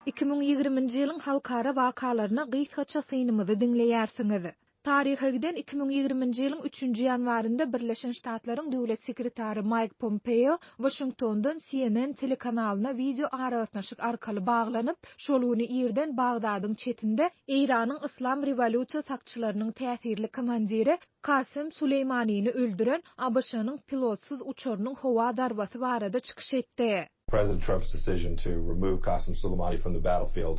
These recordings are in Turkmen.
2020-nji ýylyň halkara wakalaryna gysgaça synymyzy diňleýärsiňiz. Taryha giden 2020-nji ýylyň üçünji ýanwarynda Birleşen Ştatlaryň Döwlet sekretary Maýk Pompeo Waşingtondan CNN telekanalyna wideo aragatnaşyk arkaly baglanyp, şol güni irden Bagdadyň çetinde Eýranyň Yslam rewolýusiýa sakçylarynyň täsirli komandiri Kasem Suleýmanini öldüren ABŞ-nyň pilotsyz uçarynyň howa zarbasy barada çykyş etdi. President Trump's decision to remove Qasem Soleimani from the battlefield.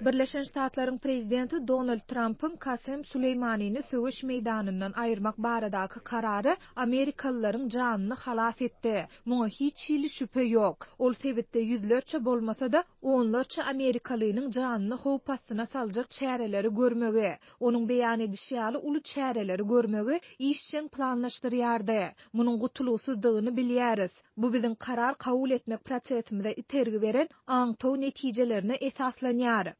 Birleşen Ştatlaryň Prezidenti Donald Trampyň Kasem Suleýmanini söweş meýdanyndan aýyrmak baradaky karary amerikalylaryň janyny halas etdi. Muňa hiç hili şübhe ýok. Ol sebitde ýüzlerçe bolmasa-da, onlarça amerikalynyň janyny howp astyna saljak çäreleri görmegi, onuň beýan edişi ýaly uly çäreleri görmegi işjeň planlaşdyrýardy. Munuň gutulgysyzdygyny bilýäris. Bu biziň karar kabul etmek prosesimize itergi beren aňtaw netijelerine esaslanýar.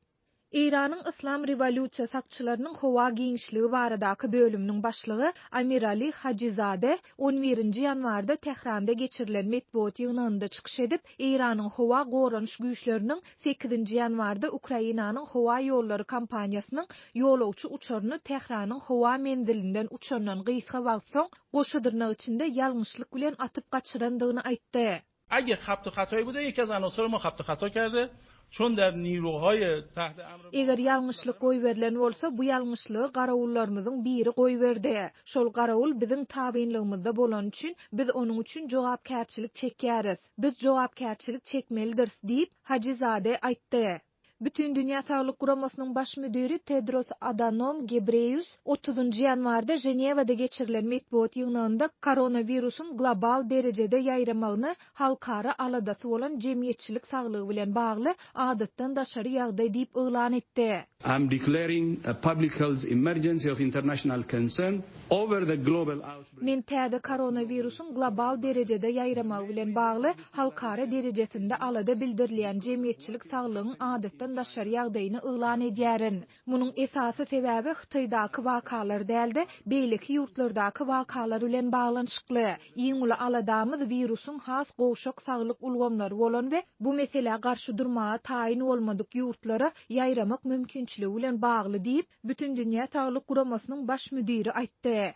Eýranyň Yslam rewolýusiýa sakçylarynyň howa giňişligi baradaky bölüminiň başlygy Amirali Hajizade on birinji ýanwarda Tähranda geçirilen metbugat ýygnagynda çykyş edip, Eýranyň howa goranyş güýçleriniň sekizinji ýanwarda Ukrainanyň howa ýollary kompaniýasynyň ýolagçy uçaryny Tähranyň howa menzilinden uçandan gysga wagt soň goşa dyrnak içinde ýalňyşlyk bilen atyp gaçyrandygyny aýtdy. Eger hapty-hataýy bude ýeke az anasor ma hapty-hata kerde, çon der niruhaýy tahty emri ma. Eger ýalňyşlyk goýberilen bolsa, bu ýalňyşlygy garawullarymyzyň biri goýberdi. Şol garawul biziň tabynlygymyzda bolany üçin, biz onuň üçin jogapkärçilik çekýäris. Biz jogapkärçilik çekmelidiris diýip, Hajizade aýtdy. Bütindünýä Saglyk Guramasynyň baş müdiri Tedros Adanom Gebreýus otuzynjy ýanwarda Ženewada geçirilen metbugat ýygnagynda koronawirusyň global derejede ýaýramagyny halkara aladasy bolan jemgyýetçilik saglygy bilen bagly adatdan daşary ýagdaý diýip yglan etdi. I am declaring a public health emergency of international concern over the global outbreak. Men täze koronawirusyň global derejede ýaýramagy bilen bagly halkara derejesinde alada bildirilýän jemgyýetçilik saglygyň adatdan daşary ýagdaýyny yglan edýärin. Munuň esasy sebäbi Hytaýdaky wakalar däl-de, beýleki ýurtlardaky wakalar bilen baglanyşykly. Iň uly aladamyz wirusyň has gowşak saglyk ulgamlary bolan we bu meselä garşy durmaga taýyn bolmadyk ýurtlara ýaýramak mümkinçiligi bilen bagly diýip, Bütindünýä Saglyk Guramasynyň baş müdiri aýtdy.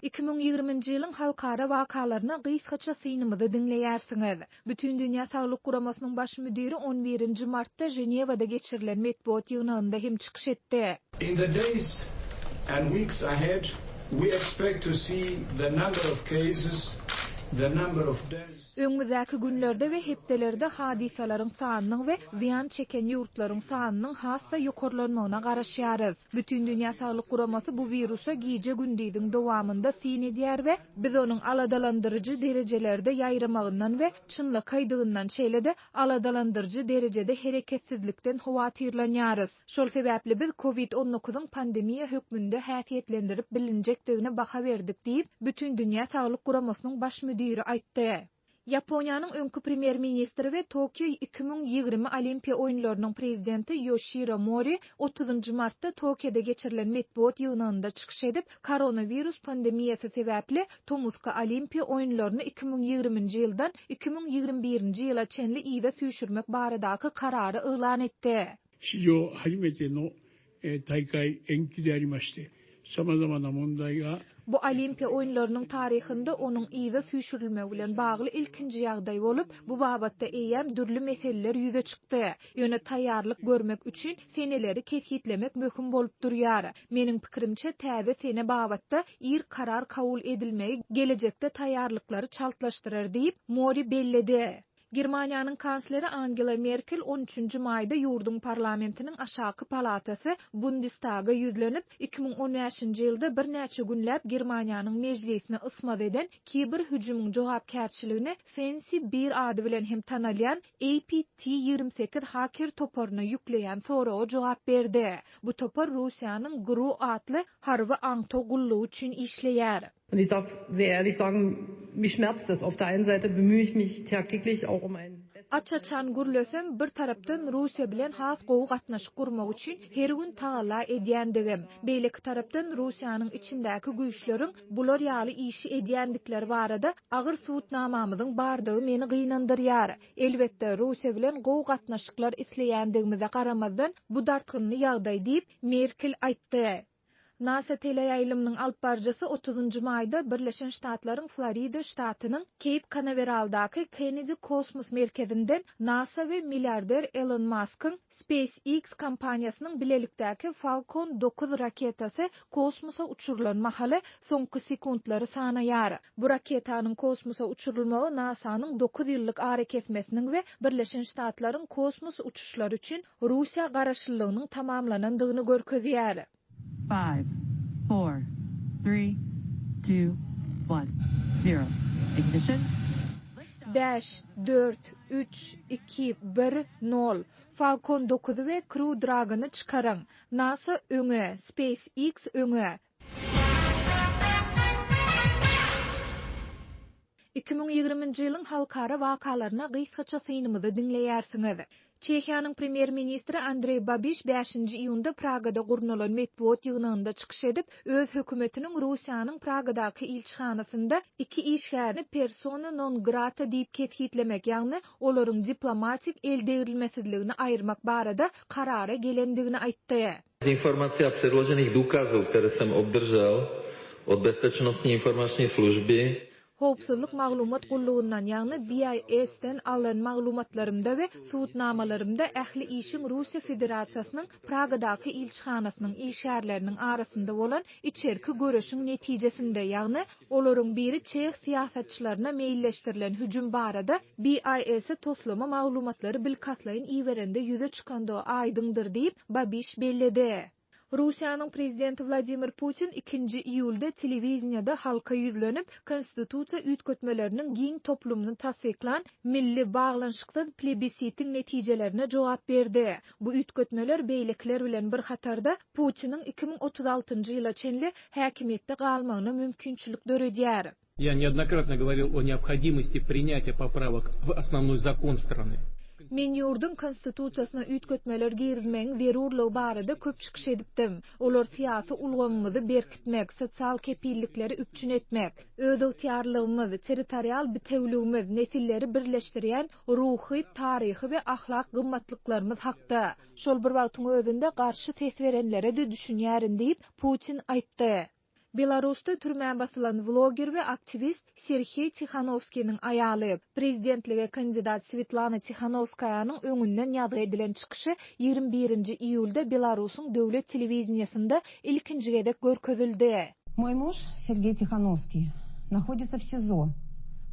2020-nji ýylyň halkara wakalaryna gysgaça synymyzy diňleýärsiňiz. Bütindünýä Saglyk Guramasynyň baş müdiri on birinji martda Ženewada geçirilen metbugat ýygnagynda hem çykyş etdi. In the days and weeks ahead, we expect to see the number of cases, the number of deaths, Öňümizdäki günlerde we hepdelerde hadysalaryň sanynyň we zyýan çeken ýurtlaryň sanynyň has-da ýokarlanmagyna garaşýarys. Bütindünýä Saglyk Guramasy bu wirusa gije-gündiziň dowamynda syn edýär we biz onuň aladalandyryjy derejelerde ýaýramagyndan we çynlakaýdygyndan, şeýle-de aladalandyryjy derejede hereketsizlikden howatyrlanýarys. Şol sebäpli biz Covid on dokuzyň pandemiýa hökmünde häsiýetlendirip bilinjekdigine baha berdik diýip, Bütindünýä Saglyk Guramasynyň baş müdiri aýtdy. Ýaponiýanyň öňki premýer-ministri we Tokio 2020 Olimpiýa oýunlarynyň prezidenti Ýoşiro Mori otuzynjy martda Tokioda geçirilen metbugat ýygnagynda çykyş edip, koronawirus pandemiýasy sebäpli tomusky Olimpiýa oýunlaryny 2020-nji ýyldan 2021-nji ýyla çenli yza süýşürmek baradaky karary yglan etdi. 史上初めての大会延期でありまして、様々な問題が。 Bu Olimpiýa oýunlarynyň taryhynda onuň yza süýşürilmegi bilen bagly ilkinji ýagdaý bolup, bu babatda eýýäm dürli meseleler ýüze çykdy. Ýöne taýýarlyk görmek üçin seneleri kesgitlemek möhüm bolup durýar. Meniň pikirimçe, täze sene babatda ir karar kabul edilmegi gelejekde taýýarlyklary çaltlaşdyrar diýip, Mori belledi. Germaniýanyň kansleri Angela Merkel on üçünji maýda ýurduň parlamentiniň aşaky palatasy Bundestaga ýüzlenip, 2015-nji ýylda birnäçe günläp Germaniýanyň mejlisini ysmaz eden kiber hüjümiň jogapkärçiligini Fancy Bear ady bilen hem tanalýan APT 28 haker toparyna ýükleýän soraga jogap berdi. Bu topar Russiýanyň GRU atly harby aňtaw gullugy üçin işleýär. Und ich darf sehr ehrlich sagen, mich schmerzt das. Auf der einen Seite bemühe ich mich tagtäglich auch um ein besseres. Aç-açan gürlesem, bir tarapdan Russiýa bilen has gowy gatnaşyk gurmak üçin her gün tagalla edýändigim, beýleki tarapdan Russiýanyň içindäki güýçleriň bular ýaly işi edýändikleri barada agyr subutnamamyzyň bardygy meni gynandyrýar. Elbetde, Russiýa bilen gowy gatnaşyklar isleýändigimize garamazdan, bu dartgynly ýagdaý diýip, Merkel aýtdy. NASA teleýaýlymynyň alyp baryjysy otuzynjy maýda Birleşen Ştatlaryň Florida ştatynyň Keýp Kanaweraldaky Kennedi kosmos merkezinden NASA we milliarder Elon Maskyň SpaceX kompaniýasynyň bilelikdäki Falcon 9 raketasy kosmosa uçurylan mahaly soňky sekuntlary sanaýar. Bu raketanyň kosmosa uçurylmagy NASA-nyň dokuz ýyllyk arakesmesiniň we Birleşen Ştatlaryň kosmos uçuşlary üçin Russiýa garaşlylygynyň tamamlanandygyny görkezýär. Five, four, three, two, one, zero. Ignition. Bäş, dört, üç, iki, bir, nol. Falcon dokuzy we Crew Dragon-y çykaryň. NASA öňe, SpaceX öňe! 2020-nji ýylyň halkara wakalaryna gysgaça synymyzy diňleýärsiňiz. Çehiýanyň premýer-ministri Andreý Babiş bäşinji iýunda Pragada gurnalan metbugat ýygnagynda çykyş edip, öz hökümetiniň Russiýanyň Pragadaky ilçihanasynda iki işgärini persona non grata diýip kesgitlemek, ýagny olaryň diplomatik eldegrilmesizligini aýyrmak barada karara gelendigini aýtdy. Z informací a předložených důkazů, které jsem obdržel od Bezpečnostní informační služby, Howpsuzlyk maglumat gullugyndan, ýagny BIS-den alan maglumatlarymda we subutnamalarymda ähli işiň Russiýa Federasiýasynyň Pragadaky ilçihanasynyň işgärleriniň arasynda bolan içerki göreşiň netijesinde, ýagny olaryň biri çeh syýasatçylaryna meýilleşdirilen hüjüm barada BIS-e toslama maglumatlary bilkastlaýyn iberende ýüze çykandygy aýdyňdyr diýip, Babiş belledi. Russiýanyň prezidenti Wladimir Putin ikinji iýulda telewideniýede halka ýüzlenip, konstitusiýa üýtgetmeleriniň giň toplumyny tassyklan milli baglanyşyksyz plebisitiň netijelerine jogap berdi. Bu üýtgetmeler beýlekiler bilen bir hatarda Putiniň 2036-njy ýyla çenli häkimiýetde galmagyna mümkinçilik döredýär. Я неоднократно говорил о необходимости принятия поправок в основной закон страны. Men ýurduň Konstitusiýasyna üýtgetmeler girizmegiň zerurlygy barada köp çykyş edipdim. Olar syýasy ulgamymyzy berkitmek, sosial kepillikleri üpjün etmek, özygtyýarlygymyz, territorial bitewüligimiz, nesilleri birleşdirýän ruhy, taryhy we ahlak gymmatlyklarymyz hakda. Şol bir wagtyň özünde garşy ses berenlere-de düşünýärin diýip, Putin aýtdy. Belarusda türmä basylan wloger we aktiwist Serheý Tihanowskiniň aýaly, prezidentlige kandidat Swetlana Tihanowskaýanyň öňünden ýazgy edilen çykyşy 21-nji iýulda Belarusyň döwlet telewideniýesinde ilkinji gezek görkezildi. Мой муж Сергей Тихановский находится в СИЗО,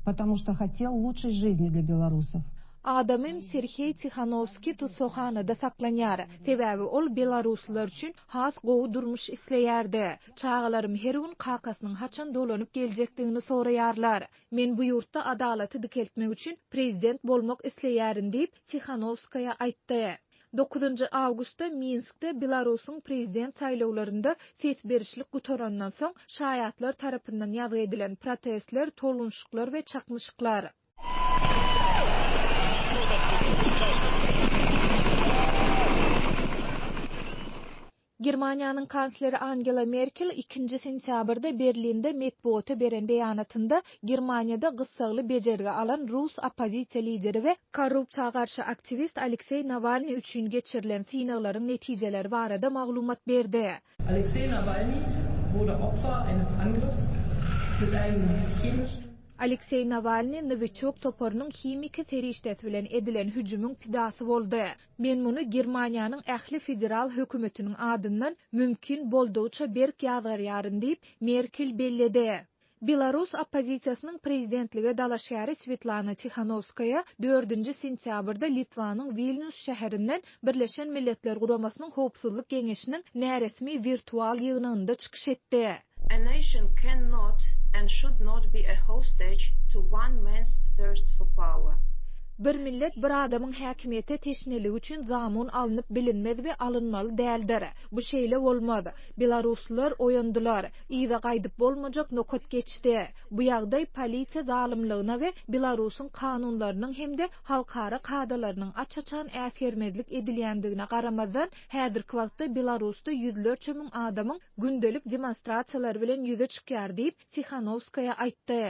потому что хотел лучшей жизни для белорусов. Adamym Serheý Tihanowskiý tussaghanada saklanýar, sebäbi ol belaruslylar üçin has gowy durmuş isleýärdi. Çagalarym her gün kakasynyň haçan dolanyp geljekdigini soraýarlar. Men bu ýurtda adalaty dikeltmek üçin prezident bolmak isleýärin diýip, Tihanowskaýa aýtdy. Dokuzynjy awgustda Minskde Belarusyň prezident saýlawlarynda ses berişlik gutarandan soň, şaýatlar tarapyndan ýazgy edilen protestler, tolgunyşyklar we çaknyşyklar. Germaniýanyň kansleri Angela Merkel ikinji sentýabrda Berlinde metbugata beren beýanatynda Germaniýada gyssagly bejergi alan rus oppozisiýa lideri we korrupsiýa garşy aktiwist Alekseý Nawalnyý üçin geçirilen synaglaryň netijeleri barada maglumat berdi. Alexei Nawalny wurde Opfer eines Angriffs mit einem chemischen. Alekseý Nawalnyý Nowiçok toparynyň himiki serişdesi bilen edilen hüjümiň pidasy boldy. Men muny Germaniýanyň ähli federal hökümetiniň adyndan mümkin boldugyça berk ýazgarýaryn diýip, Merkel belledi. Belarus oppozisiýasynyň prezidentlige dalaşgäri Swetlana Tihanowskaýa dördünji sentýabrda Litwanyň Wilnýus şäherinden Birleşen Milletler Guramasynyň Howpsuzlyk Geňeşiniň näresmi wirtual ýygnagynda çykyş etdi. A nation cannot and should not be a hostage to one man's thirst for power. Bir millet bir adamyň häkimiýete teşneligi üçin zamun alnyp bilinmez we alynmaly däldir. Bu şeýle bolmaz. Belaruslylar oýandylar. Yza gaýdyp bolmajak nokat geçdi. Bu ýagdaý polisiýa zalymlygyna we Belarusyň kanunlarynyň hem-de halkara kadalarynyň aç-açan äsgermezlik edilýändigine garamazdan, häzirki wagtda Belarusda ýüzlerçe müň adamyň gündelik demonstrasiýalary bilen ýüze çykýar diýip, Tihanowskaýa aýtdy.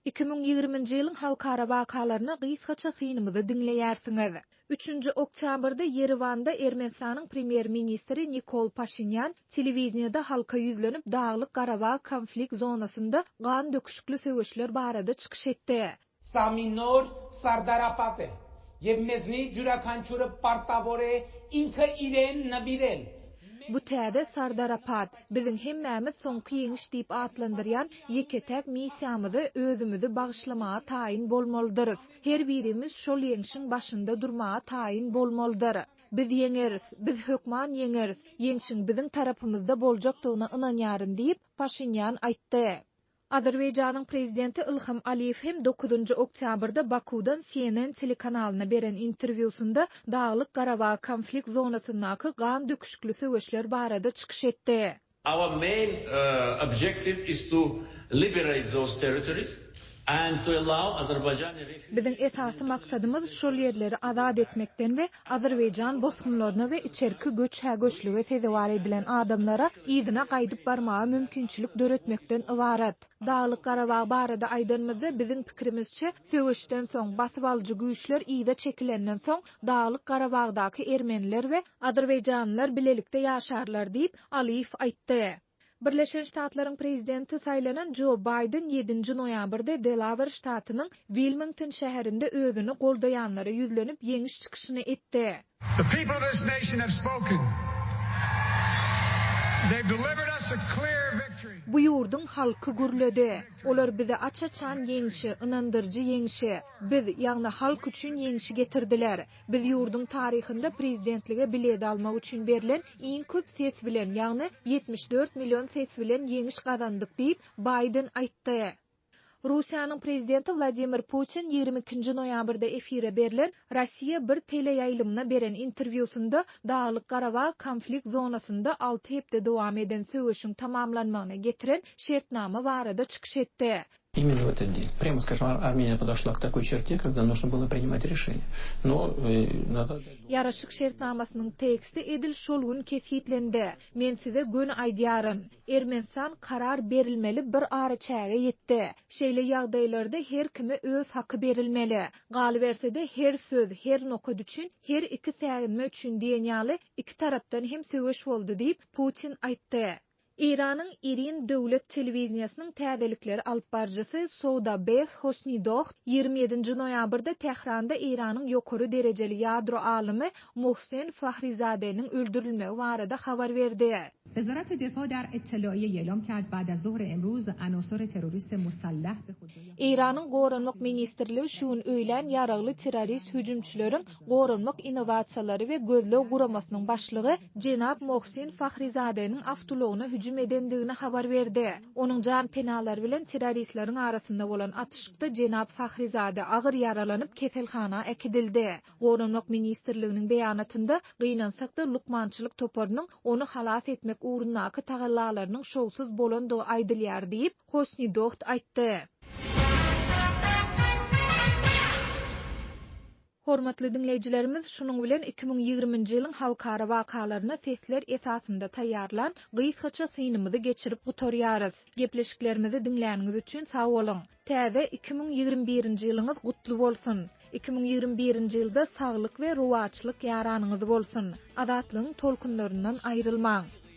2020-nji ýylyň halkara wakalaryna gysgaça synymyzy diňleýärsiňiz. Üçünji oktýabrda Ýerewanda Ermenistanyň premýer-ministri Nikol Paşinýan telewideniýede halka ýüzlenip Daglyk-Garabag konflikt zonasynda gan döküşikli söweşler barada çykyş etdi. Սա մի նոր Սարդարապատ է, և մեզնից յուրաքանչյուրը պարտավոր է ինքը իրեն նվիրել։ Bu täze Sardarapat. Biziň hemmämiz soňky ýeňiş diýip atlandyrýan ýeke-täk missiýamyzy özümizi bagyşlamaga taýyn bolmalydyrys. Her birimiz şol ýeňşiň başynda durmaga taýyn bolmalydyr. Biz ýeňeris. Biz hökman ýeňeris. Ýeňşiň biziň tarapymyzda boljakdygyna ynanýaryn diýip, Paşinýan aýtdy. Azerbaýjanyň prezidenti Ilham Aliýew hem dokuzynjy oktýabrda Bakuwdan CNN telekanalyna beren interwýusynda Daglyk-Garabag konflikt zonasyndaky gan döküşikli söweşler barada çykyş etdi. Our main objective is to liberate those territories and to allow Azerbaijani refugees. Biziň esasy maksadymyz şol ýerleri azat etmekden we azerbaýjan bosgunlaryna we içerki göç-hä-göçlüge sezewar edilen adamlara yzyna gaýdyp barmaga mümkinçilik döretmekden ybarat. Daglyk-Garabag barada aýdanymyzda, biziň pikirimizçe, söweşden soň, basybalyjy güýçler yza çekilenden soň, Daglyk-Garabagdaky ermeniler we azerbaýjanlylar bilelikde ýaşarlar diýip, Aliýew aýtdy. Birleşen Ştatlaryň Prezidenti saýlanan Jo Baýden ýedinji noýabrda Delawer ştatynyň Wilmington şäherinde özüni goldaýanlara ýüzlenip ýeňiş çykyşyny etdi. The people of this nation have spoken. They've delivered us a clear victory. Bu ýurduň halky gürledi. Olar bize aç-açan ýeňşi, ynandyryjy ýeňşi, biz, ýagny halk üçin ýeňşi getirdiler. Biz ýurduň taryhynda prezidentlige bilet almak üçin berlen iň köp ses bilen, ýagny 74 million ses bilen ýeňiş gazandyk diýip, Baýden aýtdy. Russiýanyň prezidenti Wladimir Putin 22-nji noýabrda efire berlen Rossiýa bir teleýaýlymyna beren interwýusynda Daglyk-Garabag konflikt zonasynda alty hepde dowam eden söweşiň tamamlanmagyna getiren şertnama barada çykyş etdi. Именно в этот день. Прямо скажем, Армения подошла к такой черте, когда нужно было принимать решение. Но э, надо... Ýaraşyk şertnamasynyň teksti edil şol gün kesgitlendi. Men size göni aýdýaryn. Ermenistan karar berilmeli bir araçäge ýetdi. Şeýle ýagdaýlarda her kime öz haky berilmeli. Galyberse-de, her söz, her nokat üçin, her iki säginme üçin diýen ýaly iki tarapdan hem söweş boldy diýip, Putin aýtdy. Eýranyň IRIN döwlet telewideniýesiniň täzelikleri alyp baryjysy Soudabeh Hosnidoht 27-nji noýabrda Tähranda Eýranyň ýokary derejeli ýadro alymy Mohsen Fahrizadeniň öldürilmegi barada habar berdi. وزارت دفاع در اطلاعیه اعلام کرد بعد از ظهر امروز عناصر تروریست مسلح به Eýranyň Goranmak ministrligi şu gün öýlän ýaragly terrorist hüjümçileriň Goranmak innowasiýalary we gözleg guramasynyň başlygy jenap Mohsin Fahrizadeniň awtoulagyna hüjüm edendigini habar berdi. Onuň janpenalary bilen terroristleriň arasynda bolan atyşykda jenap Fahrizade agyr ýaralanyp keselhana äkidildi. Goranmak ministrliginiň beýanatynda, Gynansak-da, lukmançylyk toparynyň ony halas etmek ugrundaky tagallalarynyň şowsuz bolandygy aýdylýar diýip, Hosnidoht aýtdy. Hormatly diňleýjilerimiz, şunuň bilen 2020-nji ýylyň halkara wakalaryna sesler esasynda taýýarlan gysgaça synymyzy geçirip gutarýarys. Gepleşiklerimizi diňläniňiz üçin sag boluň! Täze 2021-nji ýylyňyz gutly bolsun! 2021-nji ýylda saglyk we rowaçlyk ýaranyňyz bolsun! Azatlygyň tolkunlaryndan aýrylmaň!